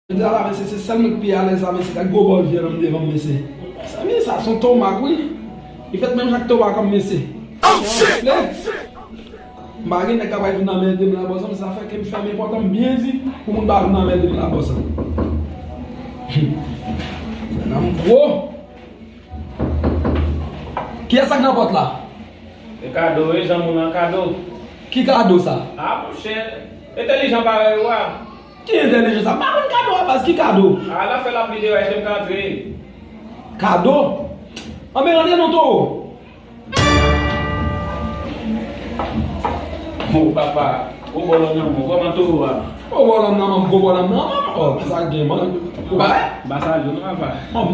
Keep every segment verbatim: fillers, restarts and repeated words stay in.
Mwen di, ala mesye, se sèl mwen k pi alèz la, mesye, gad gwo bòl vyann nan m devan m, mesye. Mezanmi, sa se yon tomak, wi. Li fèt menm jan ak tomak an, mesye. Enfle. M pa gen nèg k ap vin anmède m la, bòs, sa fè ke m fèmen pòt lan, m byen di pou moun pa vin anmède m la, bòs. Nan m gwo. Kiyès sa k nan pòt la? E Kado, wi, Jan moun an, Kado. Ki Kado sa? A, monchè, entèlijan parèy ou a. Ki entèlijan sa? M pa konn Kado a baz, ki Kado? A, l ap fè lapli deyò, èske m ka antre? Kado? Anben, antre non, towo. O papa, gwo bòlò nan men w, kòman towo a? Gwo bòlò nan men m, gwo bòlò nan men m. O, kisa k gen, man? Ou pa wè? M pa salye w non, papa. Bon.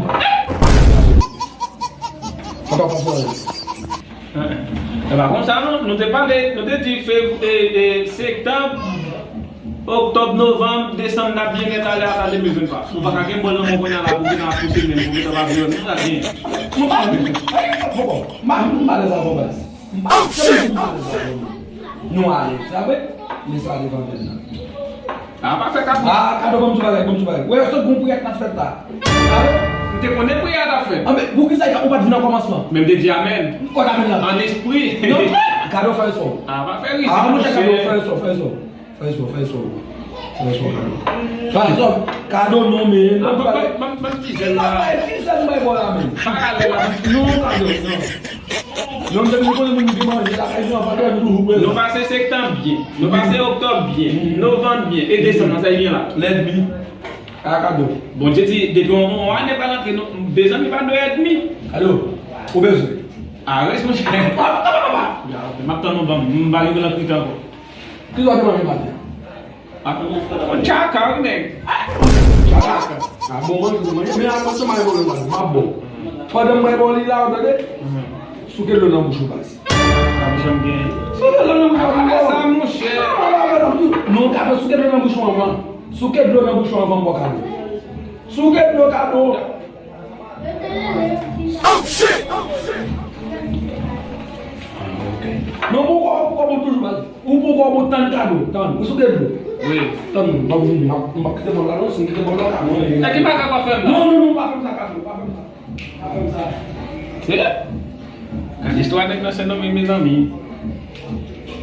Papa, pa salye. E pa konsa non, nou te pale, nou te di fev, e, e, septanm, oktòb, novanm, desanm, n ap byen gen ale ata de mil vennntwa. Ou pa ka gen bòl nan men w kounye a la pou gentan ap pouse men, pou gentan pa vle wè m, nou ta gen. Mwen pa vle. Poko, m pa vle, m pa alèz avè w, baz. M pa vle, m pa alèz avè w. Nou alèz, sa vre? Men sa devan mèt la. A, pa fè kado. A, Kado, ban m ti bagay, ban m ti bagay. Wè, yo sot gon priyè k t ap fèt la. Kado? M te konnen priyè a t ap fèt. Anben, poukisa ou pa t vin nan kòmansman? Men m te di amèn. Kot amèn la? An espri. Non, Kado, fè yon sò. A, pa fè rizib, monchè. A, monchè, Kado, fè yon sò, fè yon sò. Fè yon sò, fè yon sò. Fè yon sò, Kado. Fè yon sò. Kado, non, men. A, ban m, ban m, ban m ti jèn la. Ban m ti jèn bay bò la, men. Pa rale la. Non, Kado, non. Non, depi nou konnen moun ki manje lakay nou, anvan nou toujou prezan. Nou pase septanm byen, nou pase oktòb byen, novanm byen, e desanm nan, sa ki gen la? Lènmi. A, Kado. Bondye di, depi yon, yon ane pral antre, nou, dezanm li pa dwe ènmi. Kado, ou bezwen? A, rès, monchè. Papa, papa, papa. M ap tann ou ban m, m pa gen pou l antre ankò. Kisa w te manje maten an? Tchaka, wi, nèg. Tchaka. A bon, manje, manje. Men atann, se manje pwoblèm la, m ap bon. Pandan m bay bò li la, w tande? Souke dlo nan bouch ou, baz. Pa bezwen gen. Souke dlo nan bouch ou, baz. Sa, monchè. Non, Kado, souke dlo nan bouch ou anvan. Souke dlo nan bouch ou anvan, m ba w Kado. Souke dlo, Kado. Non, poukò, poukò bon toujou, baz? Ou poukò bon, tann Kado, tann. Ou souke dlo? Wi. Tann, m ap vini, m ap, m ap kite bòl la, non, si m kite bòl la, Kado. E ki bagay w ap fè m la? Non, non, non, pa fè m sa, Kado, pa fè m sa. Pa fè m sa. Se? Gade istwa nèg nan Sendomeng, mezanmi.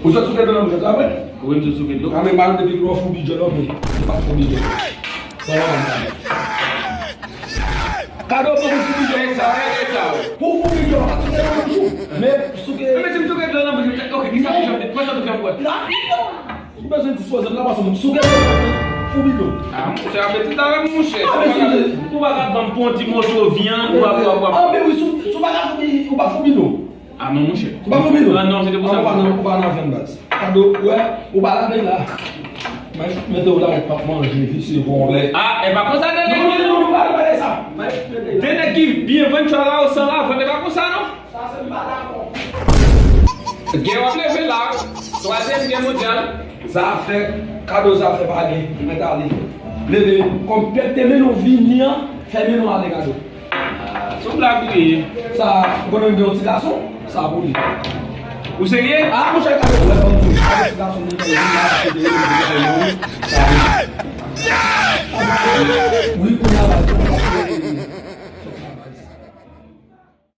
Ou sot souke dlo nan bouch ou, sa vre? Wi, m sot souke dlo. Anben, m pa depi lè w foubi djòl, ok. Ou pa foubi djòl. Sa va, Kado. Kado, pou foubi djòl. Fè sa, fè sa. Pou foubi djòl, pa souke dlo nan bouch ou. Men souke. Men si m souke dlo nan bouch ou, ok, kisa pou fè m? Pran sa tou fè m wè. Ou bezwen dispoze m la, pase m souke dlo, foubi dlo. A, monchè, ap mete ta avè m, monchè. A, men si ou pa ka ban m pon ti moso vyann, w ap, w ap, w ap. Anben wi, si w, si w pa ka foubi, ou pa foubi dlo. A non, monchè. Ou pa foubi dlo? A non, se te pou sa. Ou pa nan, ou pa nan vyann, baz. Kado, wè, ou pa ladan la. Mwen mete w la, ou p ap manje, visye, vòlè. A, e pa konsa, non, non, non, non, pa, pa sa. De nèg ki byen vann chwa la, ou san lavann, e pa konsa, non. Sa se m pa dakò. Gè w ap leve la, twazyèm gè mondyal. Zafè, Kado, zafè pa gen, mèt ale. Leve, kòm pèp te mennen w vini an, fè mennen w ale, Kado. Son blag ou ye. Sa, ou konnen m gen yon ti gason, sa pou li. Ou serye? A, monchè, Kado, wè, ban m di w, sa yon ti gason, li gen yon ti gason, li gen yon ti gason, sa pou li. Wi,